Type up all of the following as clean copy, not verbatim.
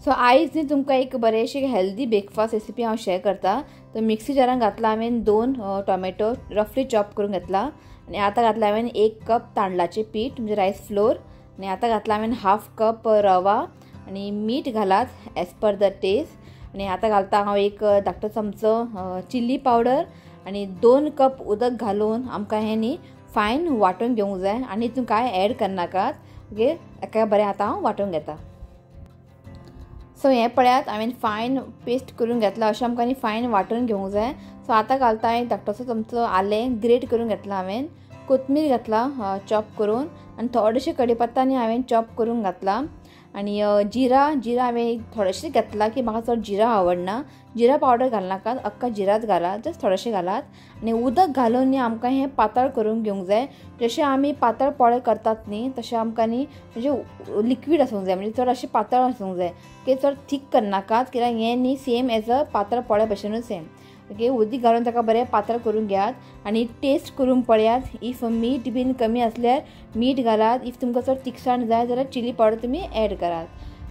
So आयज न्ही तुमकां एक बरेंशें हेल्दी ब्रेकफास्ट रेसिपी हांव शेअर करता. तर मिक्सी जारान घातला हांवें 2 टोमॅटो रफली चॉप करून घेतला आनी आतां घातला हांवें 1 कप तांदळाचें पीठ म्हणजे रायस फ्लोर आनी आतां घातला हांवें 1/2 कप रवा आनी मीठ घालात एज पर the test. आनी आतां घालता हांव एक धाकटो चमचो चिल्ली पावडर आनी 2 कप उदक घालून आमकां हें न्ही फायन वांटून घेवंक जाय आनी हितून कांय एड करनाकात. ओके, एका बरें आतां हांव वांटून घेता. सो हें पळयात हांवें फायन पेस्ट करून घेतला, अशें आमकां न्ही फायन वांटून घेवंक जाय. सो आतां घालता एक धाकटोसो चमचो आलें ग्रेट करून घेतला हांवें, कोथमीर घातला चॉप करून आनी थोडेशें कडीपत्ता न्ही हांवें चॉप करून घातला आनी जिरा हांवें थोडेशें घेतला की म्हाका चड जिरा आवडना. जिरा पावडर घालनाकात, अक्का जिराच घालात, जस्ट थोडेशें घालात आनी उदक घालून न्ही आमकां हें पातळ करून घेवंक जाय. जशें आमी पातळ पोळे करतात न्ही तशें आमकां न्ही म्हणजे लिक्वीड आसूंक जाय, म्हणजे चड अशें पातळ आसूंक जाय की चड थीक करनाकात, कित्याक हें न्ही सेम एज अ पातळ पोळे भशेनूच सेम. ओके, उदीक घालून ताका बरें पातळ करून घेयात आनी टेस्ट करून पळयात. If मीठ बीन कमी आसल्यार मीठ घालात, if तुमकां चड तिखसाण जाय जाल्यार चिली पावडर तुमी एड करात.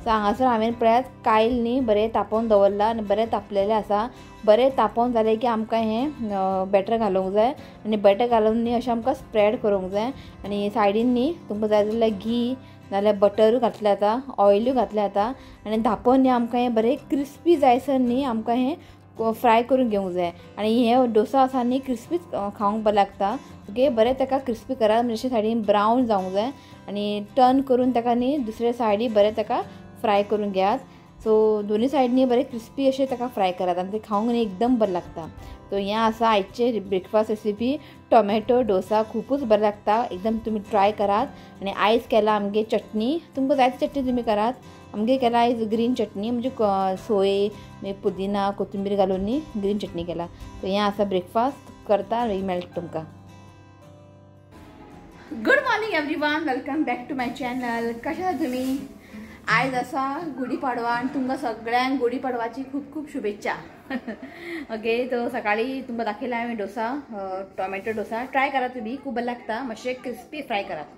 सो हांगासर हांवें पळयात कायल न्ही बरें तापोवन दवरलां आनी बरें तापलेलें आसा. बरें तापोवन जालें की आमकां हें बॅटर घालूंक जाय आनी बॅटर घालून न्ही अशें आमकां स्प्रेड करूंक जाय आनी सायडीन न्ही तुमकां जाय जाल्यार घी नाल्यार बटरूय घातलें जाता, ऑयलूय घातलें जाता आनी धापोवन न्ही आमकां हें बरें क्रिस्पी जायसर न्ही आमकां हें फ्राय करून घेवंक जाय. आनी हे डोसा आसा न्ही क्रिस्पीच खावंक बरें लागता. ओके, बरें ताका क्रिस्पी करात म्हणजे सायडीन ब्रावन जावंक जाय आनी टर्न करून ताका न्ही दुसरे सायडी बरें ताका फ्राय करून घेयात. सो दोनी सायडीनी बरें क्रिस्पी अशें ताका फ्राय करात आनी तें खावंक न्ही एकदम बरें लागता. सो हें आसा आयचें ब्रेकफास्ट रेसिपी टोमॅटो डोसा, खुबूच बरें लागता, एकदम तुमी ट्राय करात. आनी आयज केला आमगे चटणी, तुमकां जाय ती चटणी तुमी करात. आमगे केला आयज ग्रीन चटणी, म्हणजे सोय मागीर पुदिना कोथिंबीर घालून न्ही ग्रीन चटणी केला. सो हें आसा ब्रेकफास्ट करता मागीर मेळटा तुमकां. Good morning everyone, welcome back to my channel. कशें आसा तुमी? आयज आसा गुढीपाडवा आनी तुमकां सगळ्यांक गुढीपाडवाची खूब खूब शुभेच्छा. ओके, तो सकाळी तुमकां दाखयला हांवें डोसा, टोमॅटो डोसा ट्राय करात तुमी, खूब बरें लागता, मातशें क्रिस्पी फ्राय करात.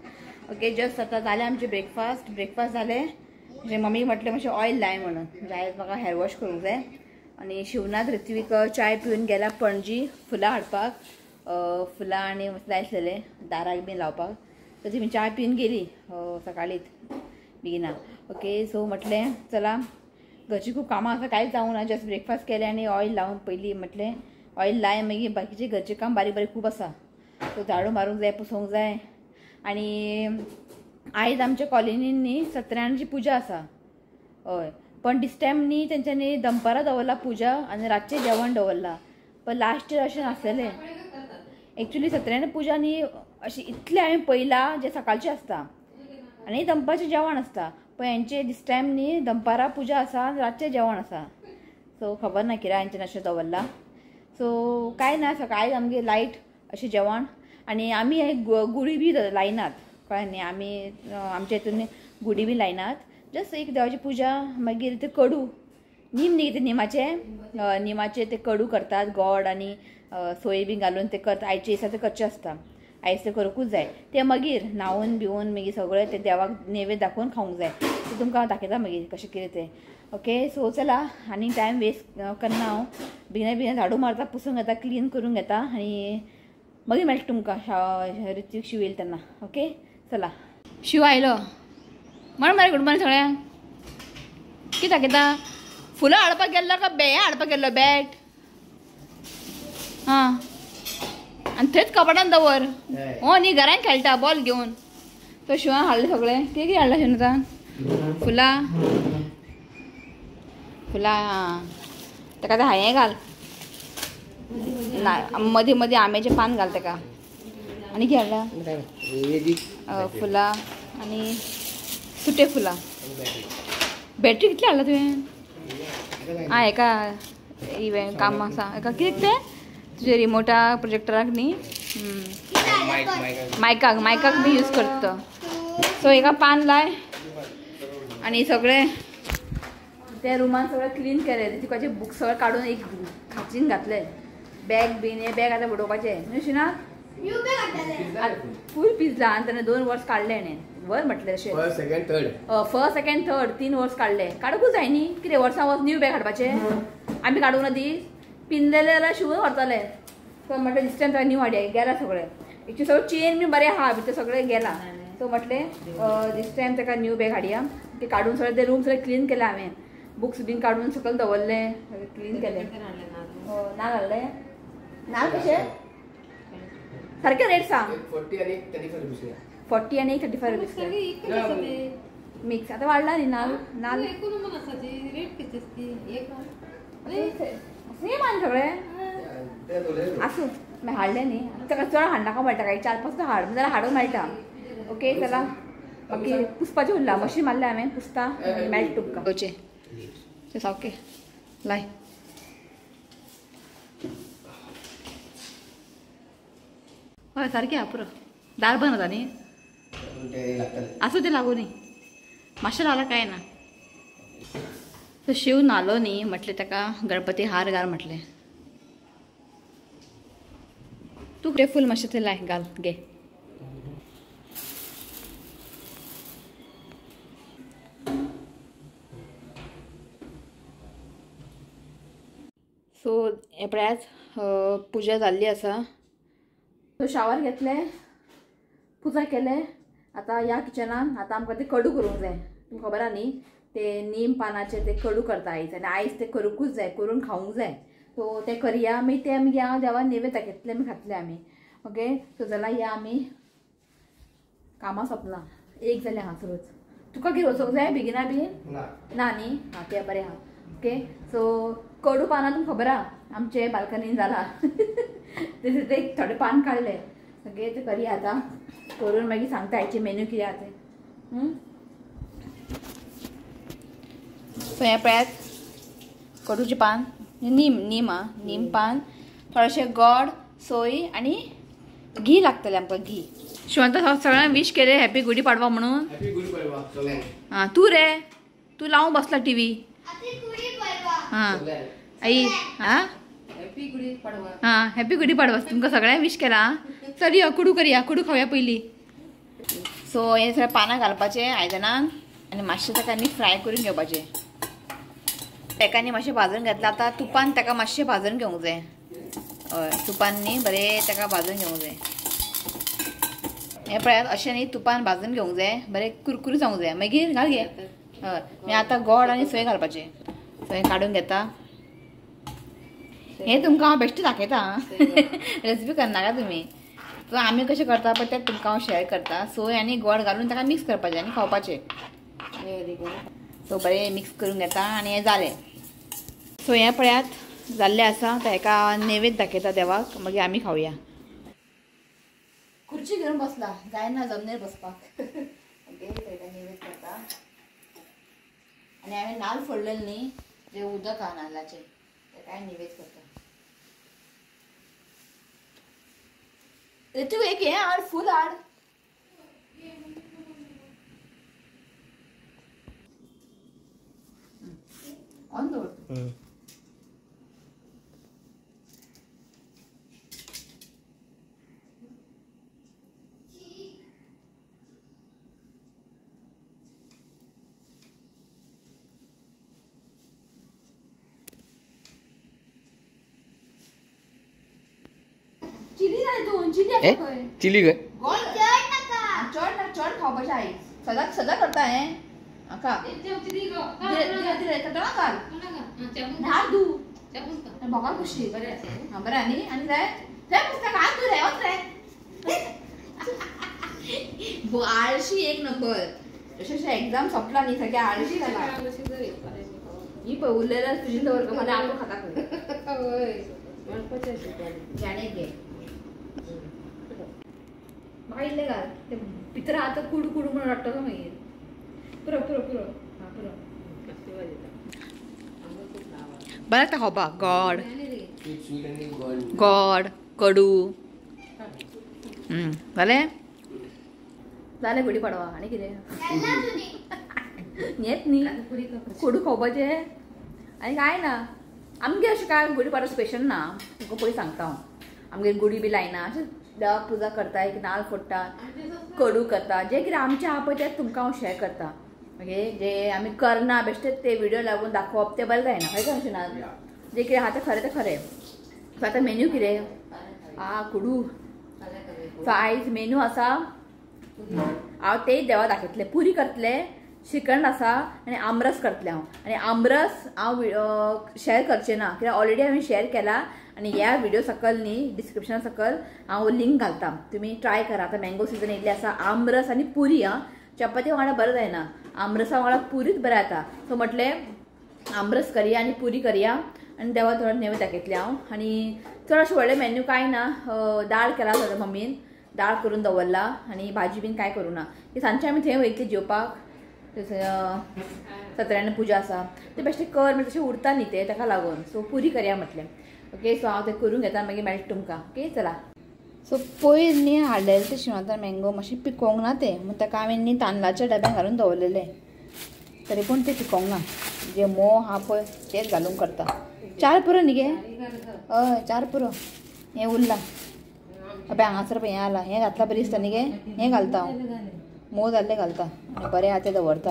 ओके, जस्ट आतां जालें आमचें ब्रेकफास्ट. ब्रेकफास्ट जालें म्हणजे मम्मी म्हटलें मातशें ऑयल लाय म्हणून, म्हणजे आयज म्हाका हेअर वॉश करूंक जाय. आनी शिवनाथ ऋत्वीक चाय पिवन गेला पणजी फुलां हाडपाक, फुलां आनी जाय आसलेलें दाराक बीन लावपाक. तर ती चाय पिवन गेली सकाळीच बेगिना. ओके, सो म्हटलें चला घरची खूब कामां आसा, कांयच जावंक ना, जस्ट ब्रेकफास्ट केलें आनी ऑयल लावन पयलीं म्हटलें ऑयल लाय, मागीर बाकीचें घरचें काम बारीक बारीक खूब आसा. सो झाडू मारूंक जाय, पुसोवंक जाय. आनी आयज आमच्या कॉलनीन न्ही सत्यनारायणाची पुजा आसा. हय, पण दीस टायम न्ही तेंच्यांनी दनपारां दवरला पुजा आनी रातचें जेवण दवरलां, पण लास्ट इयर अशें नासलेलें. एक्चुली सत्यनारायण पुजा न्ही अशें इतलें हांवें पळयलां जें सकाळचें आसता आनी दनपारचें जेवण आसता, पण हेंचे दीस टायम न्ही दनपारां पुजा आसा आनी रातचें जेवण आसा. सो खबर ना कित्याक हेंच्यान अशें दवरलां. सो कांय ना, सकाळी आमगे लायट अशें जेवण आनी आमी गुडी बी लायनात, कळ्ळें न्ही, आमी आमच्या हितून गुडी बी लायनात, जस्ट एक देवाची पुजा. मागीर ते कडू नीम न्ही ते निमाचे, निमाचे ते कडू करतात, गोड आनी सोय बी घालून ते करता. आयचे दिसा ते करचें आसता, आयज ते करूंकूच जाय. ते मागीर न्हांवन बिवन मागीर सगळें ते देवाक नैवेद्य दाखोवन खावंक जाय. सो तुमकां हांव दाखयता मागीर कशें कितें तें. ओके, सो चला आनी टायम वेस्ट करना हांव, बेगिना बेगीन झाडू मारता, पुसून घेता, क्लीन करून घेता आनी मागीर मेळटा तुमकां ऋत्वीक शिव येयलो तेन्ना. ओके, चला. शिव आयलो म्हण मरे गुड मॉर्निंग सगळ्यांक. कितें दाखयता? फुलां हाडपाक गेल्लो काय बेयां हाडपाक गेल्लो? बॅट हां, आनी थंयच कपाटान दवर. हो न्ही घरान खेळटा बॉल घेवन. तो शिवान हाडलें सगळें. कितें कितें हाडलां शिवनाथान? फुलां फुलां आं, ताका आतां हें घाल ना, मदीं मदीं आंब्याचें पान घाल ताका. आनी कितें हाडलां? फुलां आनी सुटे फुलां. बॅटरी कितली हाडला तुवें? आं, हेका इव्हेंट काम आसा हेका कितें तें तुजे रिमोटा प्रोजेक्टराक न्ही, मायकाक, मायकाक बी यूज करता. सो हेका पान लाय आनी सगळें त्या रुमान सगळें क्लीन केलें. तुकाचे बुक्स सगळें काडून एक खाचीन घातले, बॅग बीन हे बॅग आतां उडोवपाचें न्हू शिना. फूल पिजला आनी ताणें 2 वर्स काडलें हेणें वर म्हटलें अशें first second third first second third 3 वर्स काडले काडूंकूच जाय न्ही कितें वर्सां वर्स न्यू बॅग हाडपाचें आमी काडूंक ना दीस पिनलेले जाल्यार शिवून व्हरतले सो म्हटलें दीस टायम ताका न्यू हाडया गेला सगळें एक्चुअली सगळें चेन बी बरें आहा भितर सगळें गेला सो म्हटलें दीस टायम ताका न्यू बॅग हाडया ते काडून सगळें ते रूम सगळें क्लीन केलें हांवें बुक्स बीन काडून सकयल दवरले सगळें क्लीन केलें ना घाल्लें ना कशें सारकें रेट सांग 40 आनी 35 रुपीज 40 आनी 35 रुपीज मिक्स आतां वाडला न्ही नाल नाल सेम आनी सगळें आसूं मागीर हाडलें न्ही ताका चड हाडनाका मेळटा काय 4-5 हाड जाल्यार हाडूंक मेळटा ओके चला बाकी पुसपाचें उरलां मशीन मारलें हांवें पुसता मेळटा तुमकां वचें सावके लाय हय सारकें आहा पुरो दार बंद जाता न्ही आसूं तें लागू न्ही मातशें लागलां कांय ना सो शिव न्हालो न्ही म्हटलें ताका गणपती हार घाल म्हटलें तूं ते फूल मातशें थंय लाय घाल घे सो हें पळयात पुजा जाल्ली आसा सो शावर घेतलें पुजा केलें आतां ह्या किचनान आतां आमकां ते कडू करूंक जाय तुमकां खबर आहा न्ही ते नीम पानाचे ते कडू करता आयज आनी आयज ते करूंकूच जाय करून खावंक जाय सो ते करया आमी ते आमी हांव देवा नैवेद्य दाखयतले आमी खातले आमी ओके सो जाल्यार ह्या आमी कामां सोंपलां एक जालें हांगासरूच तुका कितें वचूंक जाय बेगिना बीन ना न्ही आं तें बरें आहा ओके सो कडू पानां तुमकां खबर आहा आमचे बाल्कनीन जाला ते थोडे पान काडले सगळे ते करया आतां करून मागीर सांगता आयचे मेन्यू कितें आहा तें सो हें पळयात कडूचें पान नीम नीम आं नीम पान थोडेशें गोड सोय आनी घी लागतलें आमकां घी शिवंत सगळ्यांक विश केलें हॅपी गुडी पाडवा म्हणून आं तूं रे तूं लावूं बसला टीव्ही हां आई हां हां हॅपी गुडी पाडवा तुमकां सगळ्यांक विश केला चल यो कुडू करया कुडू खावया पयलीं सो हें सगळें पानां घालपाचें आयदनान आनी मातशें ताका न्ही फ्राय करून घेवपाचें ताका न्ही मातशें भाजून घेतलां आतां तुपान ताका मातशें भाजून घेवंक जाय हय तुपान न्ही बरें ताका भाजून घेवंक जाय हें पळयात अशें न्ही तुपान भाजून घेवंक जाय बरें कुरकुरी जावंक जाय मागीर घाल घे हय मागीर आतां गोड आनी सोय घालपाचें सोय काडून घेता हें तुमकां हांव बेश्टें दाखयता रेसिपी करनाका तुमी सो आमी कशें करता पळय तें तुमकां हांव शेअर करता सोय आनी गोड घालून ताका मिक्स करपाचें आनी खावपाचें सो बरें मिक्स करून घेता आनी हें जालें सो हें पळयात जाल्लें आसा आतां हेका नैवेद्य दाखयता देवाक मागीर आमी खावया खुर्ची घेवन बसला जायना जमनीर बसपाक ओके नैवेद्य करता आनी हांवें नाल्ल फोडलेलें न्ही तें उदक आहा नाल्लाचें तेकाय नैवेद्य करता तूं एक हें हाड फूल हाड ऑन दवर चिली जाय तूं चिली चिली खंय चड ना चड खावपाचें आयज सदां सदां करता हें आका हात धू भोगाक खुशी हां बरें आनी आनी जाय जाय पुस्तक हात धू रे वच रे आळशी एक नंबर अशें अशें एक्झाम सोंपला न्ही सारकें आळशी जाला ही पळय उरलेलें फ्रिजीन दवर फाल्यां आपूण खाता खंय जाणे घे म्हाका इल्लें घाल ते भितर आतां कुडू कुडू म्हणून रडटलो मागीर पुरो पुरो पुरो हां पुरो बरें लागता खावपाक गोड गोड कडू जालें जालें गुडी पाडवा आनी कितें येत न्ही कोडू खावपाचें आनी कांय ना आमगेर अशें कांय गुडी पाडवा स्पेशल ना तुमकां पयलीं सांगता हांव आमगेर गुडी बी लायना अशें देवाक पुजा करता, एक नाल फोडटा, कडू करता, जे कितें आमचें आहा पळय तें तुमकां हांव शेअर करता. ओके, जे आमी करना बेश्टे ते व्हिडिओ लागून दाखोवप तें बरें जायना, हय काय ना? जे कितें आहा तें खरें तें खरें. सो आतां मेन्यू कितें आ कुडू. सो आयज मेन्यू आसा, हांव तेय देवा दाखयतलें. पुरी करतलें, श्रीखंड आसा आनी आमरस करतलें हांव. आनी आमरस हांव शेअर करचें ना कित्याक ऑलरेडी हांवें शेअर केला आनी ह्या व्हिडिओ सकल न्ही डिस्क्रिप्शना सकल हांव लिंक घालता, तुमी ट्राय करा. आतां मँगो सिजन येयल्लें आसा, आमरस आनी पुरी. आं, चपाती वांगडा बरें जायना, आमरसा वांगडा पुरीच बरें जाता. सो म्हटलें आमरस करया आनी पुरी करया आनी देवा थोडो नैवेद्य दाखयतलें हांव. आनी चड अशें व्हडलें मेन्यू कांय ना, दाळ केला सगळें मम्मीन, दाळ करून दवरला आनी भाजी बीन कांय करूं ना. ती सांजचे आमी थंय वयतली जेवपाक, सत्यनारायण पुजा आसा ते बेश्टें कर म्हणल्यार तशें उरता न्ही तें, ताका लागून. सो पुरी करया म्हटलें. ओके, सो हांव तें करून घेता, मागीर मेळटा तुमकां. ओके, चला. सो पयर न्ही हाडलेले ते शिंवातार मँगो मातशें पिकोवंक ना तें, म्हूण ताका हांवें न्ही तांदळाच्या डब्यान घालून दवरलेलें, तरी पूण तें पिकोवंक ना. जे मोव आहा पळय तेच घालून करता. चार पुरो न्ही गे? हय चार पुरो, हें उरलां. अबे हांगासर पळय हें आलां, हें घातलां बरें दिसता न्ही गे, हें घालता हांव, मोव जाल्लें घालता आनी बरें आहा तें दवरता.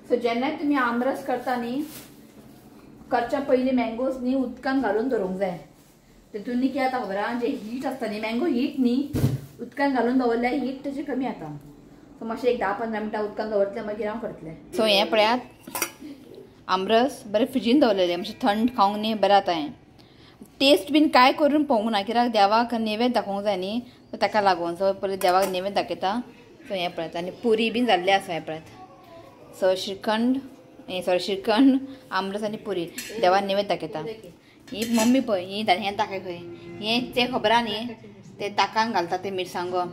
सो जेन्ना तुमी आमरस करता न्ही, करच्या पयलीं मँगोज न्ही उदकान घालून दवरूंक जाय. तेतून न्ही कितें जाता खबर आहा, जे हीट आसता न्ही मँगो हीट न्ही, उदकान घालून दवरल्यार हीट तशी कमी जाता. सो मातशें एक 10-15 मिनटां उदकान दवरतलें, मागीर हांव करतलें. सो हें पळयात आमरस बरें फ्रिजीन दवरलेलें, मातशें थंड खावंक न्ही बरें जाता. हें टेस्ट बीन कांय करून पळोवंक ना कित्याक देवाक नैवेद्य दाखोवंक जाय न्ही, सो ताका लागून. सो पयलीं देवाक नैवेद्य दाखयता. सो हें पळयात आनी पुरी बीन जाल्लें आसा, हें पळयात. सो श्रीखंड, सॉरी श्रीखंड, आमरस आनी पुरी देवाक नैवेद्य दाखयता. ही मम्मी पळय, ही हें दाखय खंय, हें तें खबर आहा न्ही, ते ताकान घालता ते मिरसांगो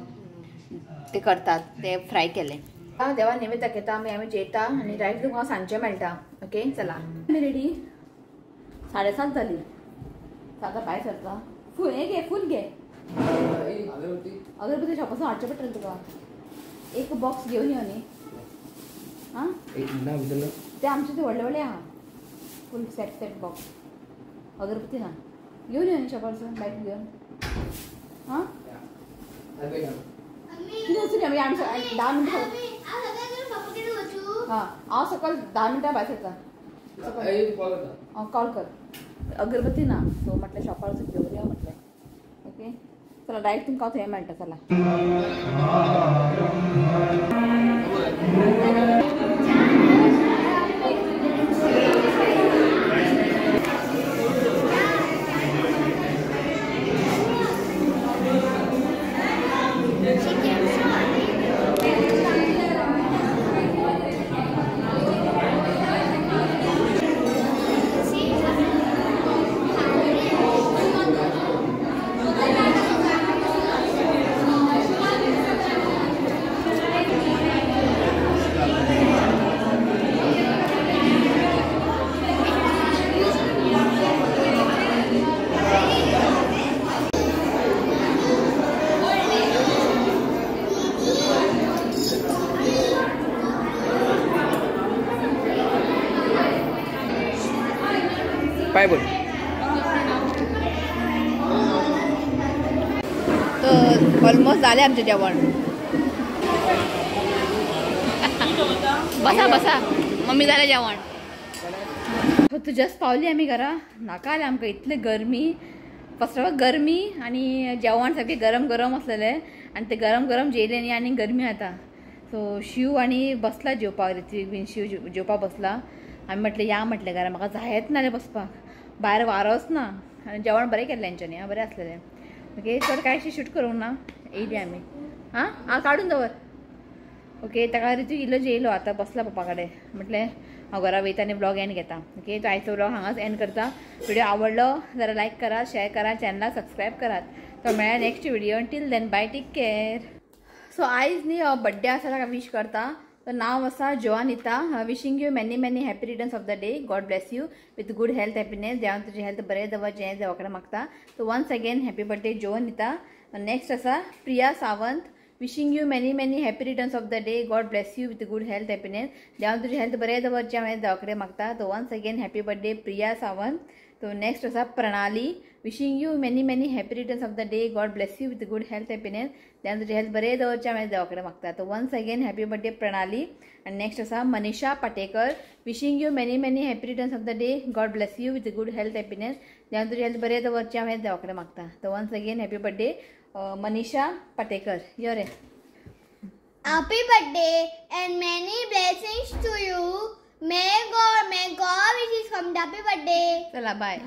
ते करतात, ते फ्राय केले. देवा नैवेद्य दाखयता, मागीर आमी जेयता आनी डायरेक्ट तुमकां सांजचें मेळटा. ओके, चला आमी रेडी. 7:30 जाली, आतां भायर सरता. फूल हें घे, फूल घे, अगरबत्ती शॉपासून हाडचें पडटलें तुका. एक बॉक्स घेवन यो न्ही. आं, ते आमचे ते व्हडले व्हडले आहा, फूल सेट सेट बॉक्स. अगरबत्ती ना घेवन यो न्ही शॉपारसून बायक घेवन. आं, कितें वचून मागीर आमी 10 मिनटां. हां, हांव सकयल 10 मिनटां भायर सरता, हांव कॉल कर. अगरबत्ती ना, सो म्हटलें शॉपार वचून घेवन यो म्हटलें. ओके, चला डायरेक्ट तुमकां थंय मेळटा. चला. पाय बोल. तर ऑलमोस्ट झाले आमचे जेवण. बसा बसा मम्मी, झाले जेवण. तू जस्ट पावली आमी घरा, नाका आले आमकां इतले गरमी. फर्स्ट ऑफ ऑल गरमी आनी जेवण सारकें गरम गरम आसलेलें आनी ते गरम गरम जेयलें न्ही आनी गरमी जाता. सो शिव आनी बसला जेवपाक, ऋत्विक बीन शिव जेवपाक बसला. आमी म्हटलें या म्हटलें घरा, म्हाका जायच ना बसपाक, भायर वारोच ना. आनी जेवण बरें केल्लें हेंच्यांनी, आं बरें आसलेलें. ओके, चड कांय अशें शूट करूंक ना, येयली आमी. आं आं काडून दवर. ओके, ताका ऋत्विक इल्लो जेयलो, आतां बसला पप्पा कडेन. म्हटलें हांव घरा वयता आनी ब्लॉग एंड घेता. ओके, तो आयचो ब्लॉग हांगाच एंड करता. व्हिडिओ आवडलो जाल्यार लायक करात, शेअर करात, चॅनलाक सबस्क्रायब करात. तो मेळ्ळा next video. Till then bye, take care. So आयज न्ही बड्डे आसा ताका विश करता. तर नांव आसा Joanita. Wishing you many many happy returns of the day. God bless you with good health, happiness. देवान तुजी हेल्थ बरें दवर, जें देवा कडेन मागता. So once again happy birthday Joanita. Next आसा Priya Sawant. Wishing you many many happy returns of the day. God bless you with good health, happiness. देवान तुजी हेल्थ बरें दवरचें हांवें देवा कडेन मागता. So once again happy birthday Priya Sawant. तो नेक्स्ट आसा Pranali, wishing you many many happy returns of the day, God bless you with good health happiness. देवान तुजें हेल्थ बरें दवरचें हांवें देवा कडेन मागता. तो once again happy birthday Pranali. आनी नेक्स्ट आसा Manisha Patekar, wishing you many many happy returns of the day, God bless you with good health happiness. देवान तुजें हेल्थ बरें दवरचें हांवें देवा कडेन मागता. तो once again happy birthday Manisha Patekar. यो रे. Happy birthday and many blessings to you. May God wishes come. Happy birthday. चला बाय.